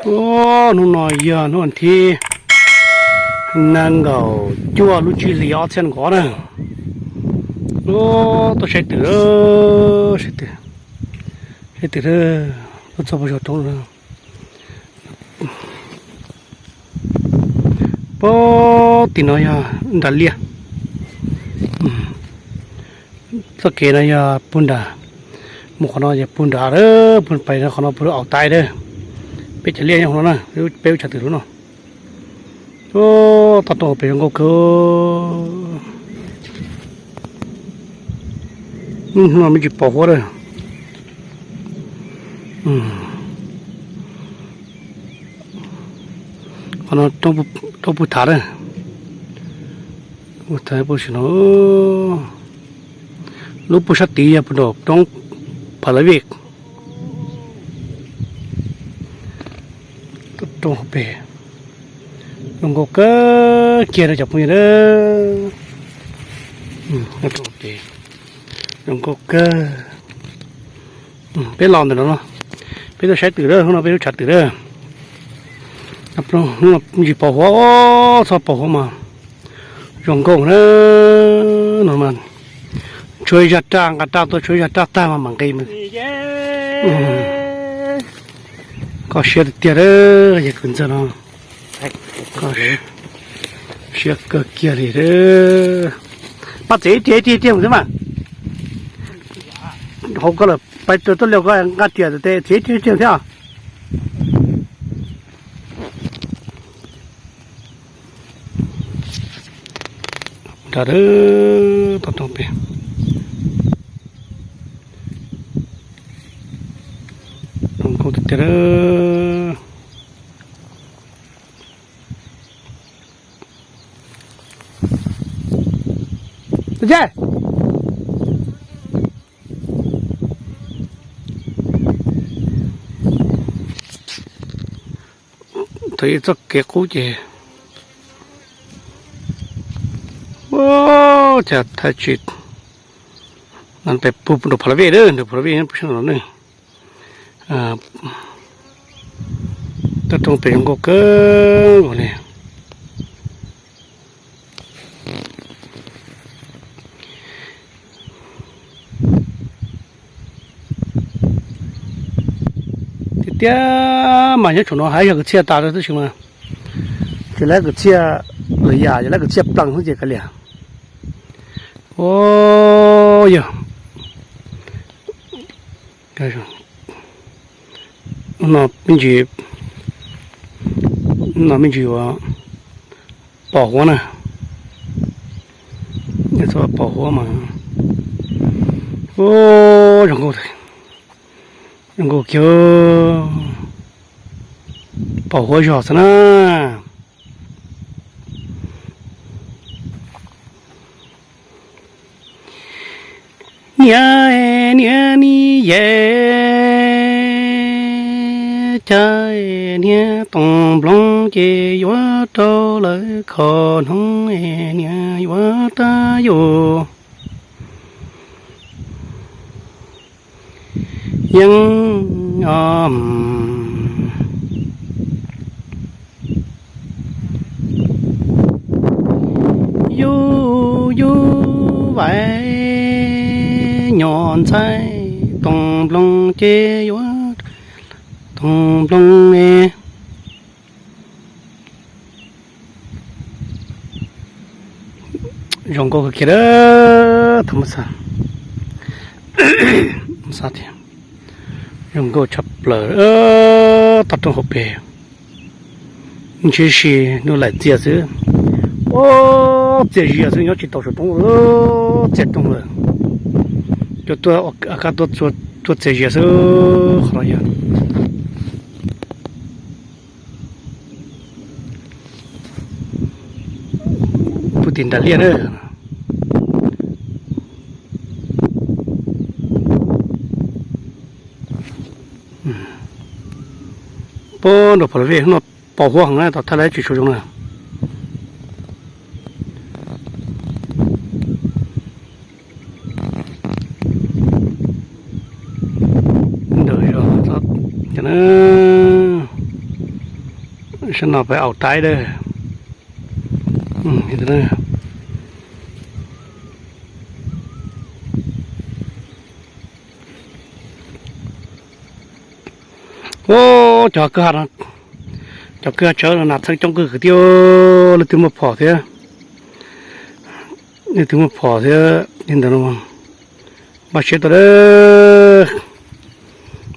Hnub no yog hnub thib nees nkaum cuaj lub tsib hlis ob txhiab nees nkaum na. Tuaj saib twm, saib twm, saib twm, tuaj txog puag saum roob. Puag tim no yog nram liaj. Txoj kev no yog puag nram, mus qhov no yog puag nram, puag pem no qhov no puag au tais dab. Peb cov liaj nyob hauv no na, peb lub chaw twm lub no. Toj roob hauv pes zoo nkauj kawg. No me ntsis pos huab lawm. Qhov no roob puag thav lawm. Puag thav puag sim no. Lub puag sab tid yog puag nram roob Phav Lav Vij. Roob hauv pes zoo nkauj kawg kiag rau cov phooj ywg. Zoo nkauj kawg. Peb los ntawm no, peb tuaj saib twm lawm, hnub no peb tuaj tshav twm lawm. Hnub no me ntsis pos huab, txhob pos huab mas zoo nkauj na. No mas tshuav ib zaj raj, nqa raj tuaj tshuav ib zaj raj tag mas mam nqis. Koj siab tiag tiag, yog kwv ntxawg no. Siab kawg kiag li. Pab txiav ib tiag ib tiag ib tiag mus xwb mas. Hauv koj lawm, pais tuaj liaj koj nqa riam tes txiav ib tiag ib tiag thiab. Nram toj roob pem zoo nkauj tiag tiag. Thaum ib txoj kev qub ces ua cas thaij tsis, peb puag nram Phav Lav Vij, nram Phav Lav Vij puag sab no ne. Toj roob pem zoo nkauj kawg nkaus li. Tiag tiag mas nyob saum no hais yog kwv txhiaj tas tab sis mas tsis lab kwv txhiaj lwm yam, yog lab kwv txhiaj plees xwb ces kav liam. Yog no me ntsis, no me ntsis ua pos huab na. Txhob pos huab mas zoo nkauj, zoo nkauj kiag. Pos huab zog xwb na. Niam, niam, niam yej, cas niam toom nplooj ces yuav rau lawv kho hnoob, niam yuav rab yus yeeb os. Yus, yus vais nyom ntxhais toom nplooj ces yuav toom nplooj. Zoo nkauj kawg kiag, tham ma xaj, xaj tiag. Zoo nkauj tshaj plaws, toj roob hauv pes. Ntshe si ntuj laim txias xwb. Ub, txias zias xwb, nyob tsis tau saum roob, txias roob lawm. Cov tuaj, tuaj txias zias xwb, qhov no yog puag tim nram liaj na. Puag nram Phav Lav Vij no pos huab heev na, tom thaj lawv tsis tshua zoo na. Ntawm zos, cov na, Sab no peb au taib dawb. Cov kwj ha, cov kwj ha tshawv no nas txheeb coob kawg thiab, leej twg muaj phom thiab, leej twg muaj phom thiab li ntawd no, npaj siab tau dawb.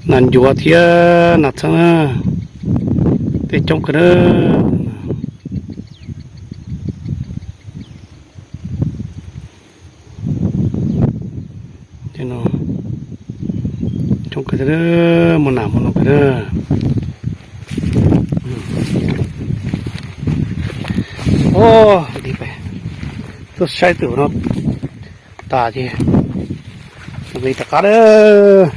Nas ncuav thiab nas txheeb na, tej coob kawg na. Coob kawg, muaj nas muaj noog kawg na. Os, tuaj saib tus no tas ces nqis rov qab lawm.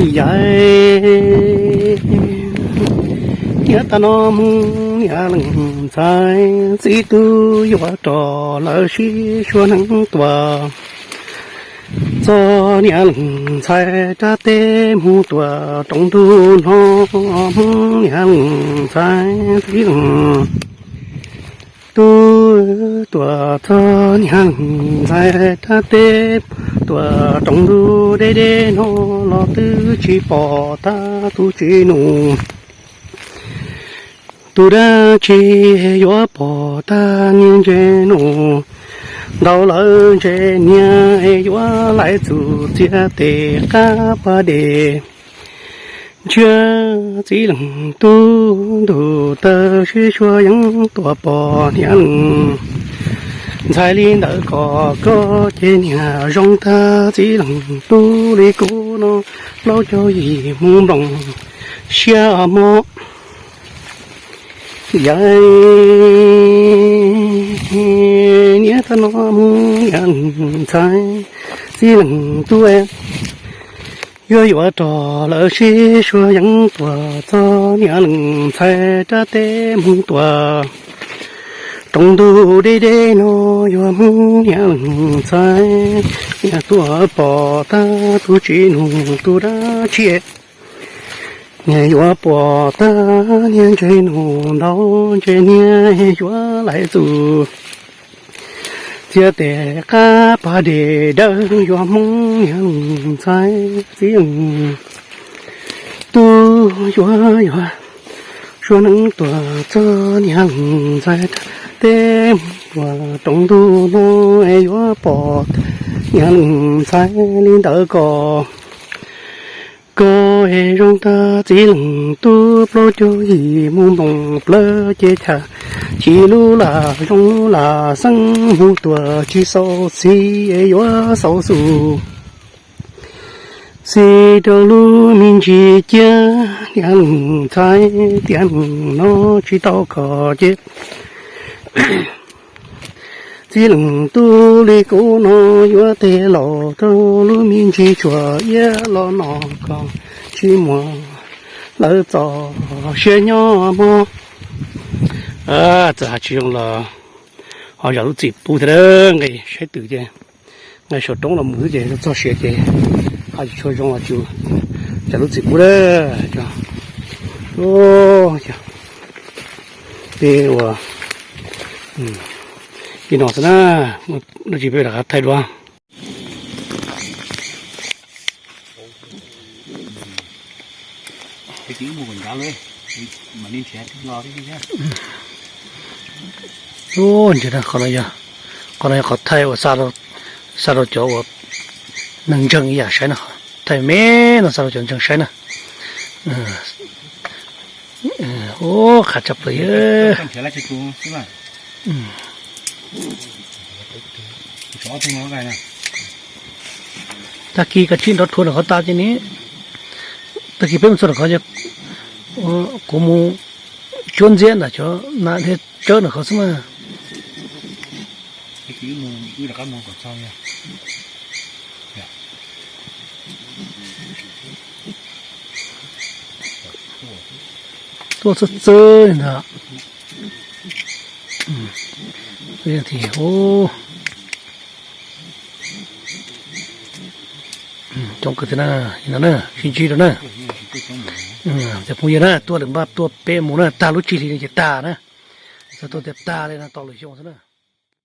Yawm, niam tab no Hmoob niam leej ntxhais txiv tub yuav rov lawv sib suab neeb tuaj. Txog niam leej ntxhais rab teb Hmoob tuaj rooj ntuj no, Hmoob niam leej ntxhais txiv leej tub tuaj txog niam leej ntxhais rab teb tuaj rooj ntuj deb deb no los twb tsis pom tag tus tsis nus. Tus dab tsi yuav pom tag niag ntses nus, ntau lawm ntses niag yuav laib txus txiav tes qab pas dej. Ntshiab txiv leej tub ntuj tawg sib suab yeej tuaj pom niam leej ntxhais li ntawd kom koj ces niag zoo tag txiv leej tub li kuv no plaub caug yim mus nploos siab mog. Yawm, niam tab no Hmoob niam leej ntxhais txiv leej tub yuav yuav rov lawv sib suab yeej tuaj txog niam leej ntxhais rab teb Hmoob tuaj rooj ntuj deb deb no, yog Hmoob niam leej ntxhais niag tuaj pom tag tus tsis nus, tus dab tsi niag yuav pom tag niag ntses nus, ntau ntses niag yuav laib txus txiav tes qab pas dej dawb, yog Hmoob niam leej ntxhais txiv leej tub yuav yuav suab neeb tuaj txog niam leej ntxhais rab teb Hmoob tuaj rooj ntuj no, yuav pom niam leej ntxhais li ntawd kom koj zoo tag txiv leej tub plaub caug yim mus nploos plawv ces cham chim lub lam zoo lub lam xeeb, mus tuaj tsis xaus xis yuav xaus xus xis rau lub me ntsis ciab. Niam leej ntxhais tiam no tsis tau koj ces txiv leej tub li kuv no yuav tes laus rau lub me ntsis tsuas iab los no kom tsis muaj lawv txoj sia nyob mog. Txawm hais tsis zoo los ho zam lub txim pub thiab, nqis saib twm ces nqis saum roob los mus xwb ces txoj sia ces hais tsis tshua zoo los tsuas zam lub txim pub lawm. Peb ua li no xwb na, dab tsi peb rov qab thaij dua. Ub, ntsia na, qhov no yog, qhov no yog qhov thaij uas xa rau cov uas neeg ntseeg ib yam saib na, thaij me no xa rau cov ntseeg saib na. Ub, qab tshaj plaws. Tag kis kav tsij nrov rhuav ntawm qhov tas ces ne, tag kis peb mus txog ntawm qhov ces kuv mus cuab ntxiab ntawm cov nas thiab tsawb ntawm qhov xwb mas. Tuaj txawj txawj li ntawd. Coob kawg thiab na, no na, sib ntsib rau na. Cov phooj ywg na, tuaj lawm npaj tuaj peb mus na, tag lub tsib hlis no ces tag na. Txog tuaj tias tag li no tos lwm xyoo xwb na.